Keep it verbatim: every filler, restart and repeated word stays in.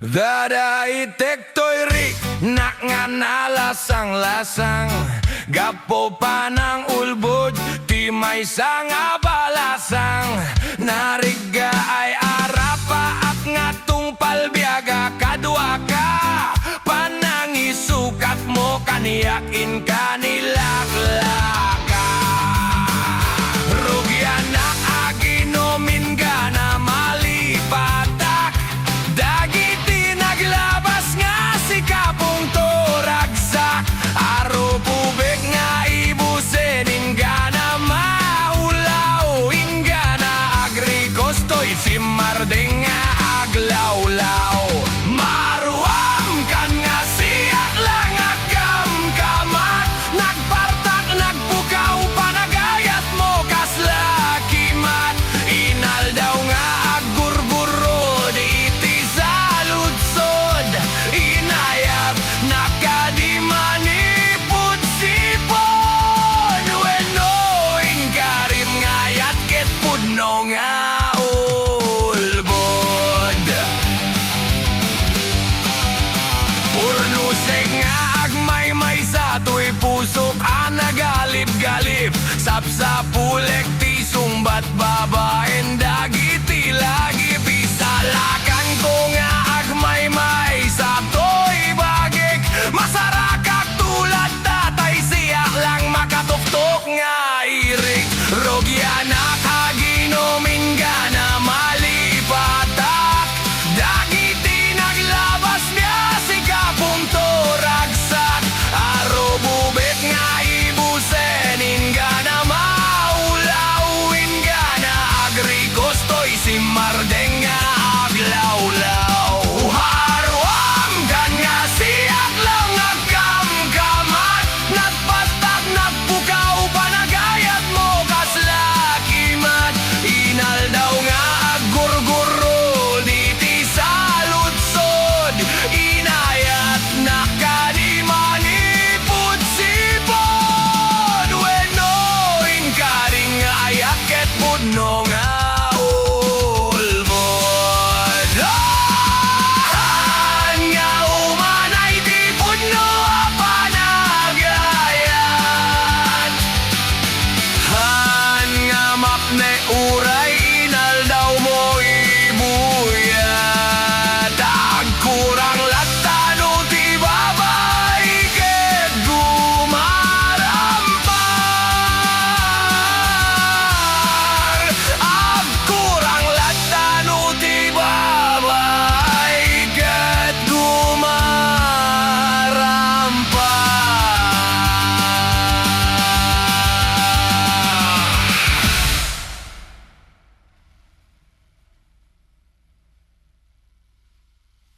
Dadaitek toy riknak nga nalasanglasang, gapu panangulbod ti maysa nga balasang. Narigga ay arapaak nga tungpal biag a kaduaka, panangisukatmo kaniak inka nilaklaka. Rugianak aginom inggana malipatak, dagiti naglabas nga sikapongto ragsak, arupubek nga ibusen inggana maulaw, inggana agrikos toy simmardeng nga aglawlaw. Maruamkan nga siak la nga kamkamad, nagpartak, nagpukaw, panagayatmo kasla kimat. Inaldaw nga aggurgurrod iti saludsod, inayabnak kadi manipud sipon wenno inkarim nga ayat ket pudno nga ulbod. Purnosek nga agmaymaysa toy pusok a nagalipgalip, sapsapulek ti sungbat